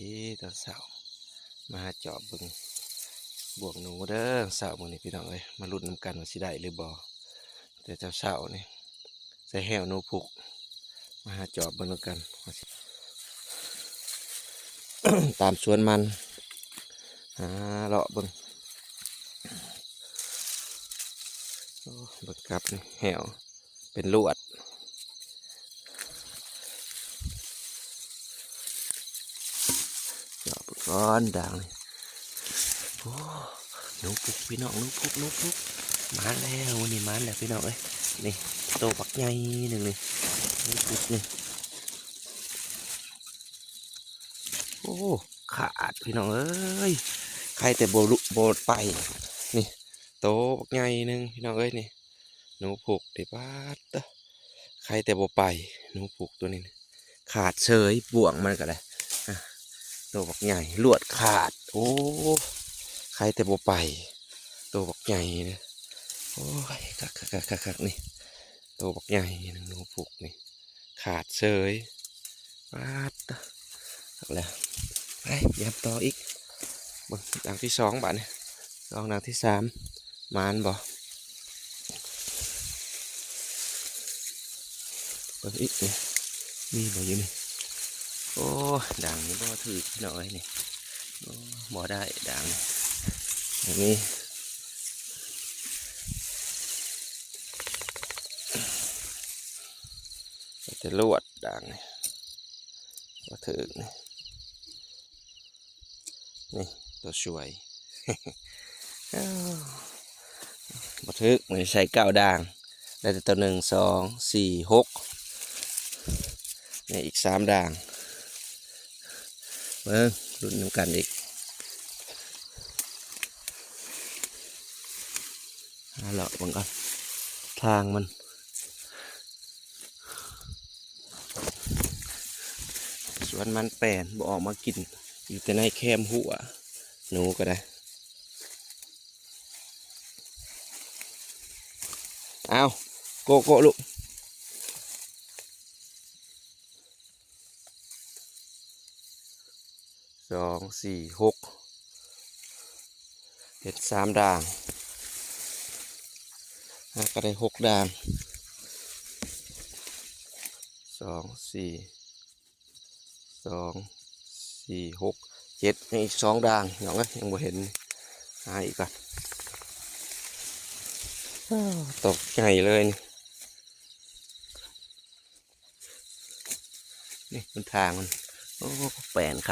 ເອີ ຕອນເຊົ້າມາຫາຈອບເບິ່ງບ່ວງໜູເດີ ເຊົ້າມື້ນີ້ພີ່ນ້ອງເອີຍ ມາລຸ້ນນຳກັນວ່າຊິໄດ້ຫຼືບໍ່ ແຕ່ເຊົ້າໆນີ້ ໃສ່ແຫ້ວໜູພຸກ ມາຫາຈອບເບິ່ງນຳກັນ ຕາມສວນມັນ ຫາເລາະເບິ່ງ ໂອ້ ເບິ່ງກັບນີ້ ແຫ້ວເປັນລວດ ເຈາະເບິ່ງກ່ອນດ່າງນີ້ ໂອ້ ໜູພຸກພີ່ນ້ອງ ໜູພຸກ ໜູພຸກ ມາແລ້ວ ມື້ນີ້ມາແລ້ວພີ່ນ້ອງເອີຍ ນີ້ ໂຕບັກໃຫຍ່ໜຶ່ງນີ້ ໜູພຸກນີ້ ໂອ້ ຂາດພີ່ນ້ອງເອີຍ ໄຄແຕ່ບໍ່ລຸ ບໍ່ໄປ ນີ້ ໂຕບັກໃຫຍ່ໜຶ່ງພີ່ນ້ອງເອີຍ ນີ້ ໜູພຸກນີ້ ປາດເຕີ ໄຄແຕ່ບໍ່ໄປ ໜູພຸກໂຕນີ້ ຂາດເສີຍ ບ່ວງມັນກໍໄດ້ ອາ ໂຕບັກໃຫຍ່ ລວດຂາດ ໂອ້ ໄຄແຕ່ບໍ່ໄປ ໂຕບັກໃຫຍ່ເດີ ໂອ້ຍ ຄັກໆໆໆ ນີ້ ໂຕບັກໃຫຍ່ໜຶ່ງ ໜູພຸກນີ້ ຂາດເສີຍ ປາດເຕີ ເອົາແລ້ວ ໄປ ຍາມຕໍ່ອີກ ເບິ່ງດ່າງທີສອງບາດນີ້ ລອງດ່າງທີສາມ ໝານບໍ່ ເບິ່ງອີກນີ້ ມີບໍ່ຢູ່ນີ້ ໂອ້ ດ່າງນີ້ບໍ່ຖືກໜ້ອຍນີ້ ໂອ້ ບໍ່ໄດ້ດ່າງນີ້ ອັນນີ້ ໄດ້ແຕ່ລວດດ່າງນີ້ ບໍ່ຖືກນີ້ ນີ້ ໂຕສວຍ ບໍ່ຖືກ ມື້ນີ້ໃສ່ເກົ້າດ່າງ ໄດ້ແຕ່ໂຕໜຶ່ງ ສອງ ສີ່ ຫົກ ນີ້ອີກສາມດ່າງ ເບິ່ງ ລຸ້ນນຳກັນອີກ ຫາເລາະເບິ່ງກ່ອນ ທາງມັນ ສວນມັນແປນ ບໍ່ອອກມາກິນ ຢູ່ແຕ່ໃນແຄມຮົ້ວ ໜູກໍໄດ້ ອ້າວ ໂກະ ໂກະ ລູກ ສອງ ສີ່ ຫົກ ເຮັດສາມດ່າງ ຫາກໍໄດ້ຫົກດ່າງ ສອງ ສີ່ ສອງ ສີ່ ຫົກ ເຈັດ ຍັງອີກສອງດ່າງ ພີ່ນ້ອງເອີຍ ຍັງບໍ່ເຫັນ ຫາອີກກ່ອນ ໂຕໃຫຍ່ເລີຍນີ້. ນີ້ມັນທາງມັນ ໂອ້ ແປນຂ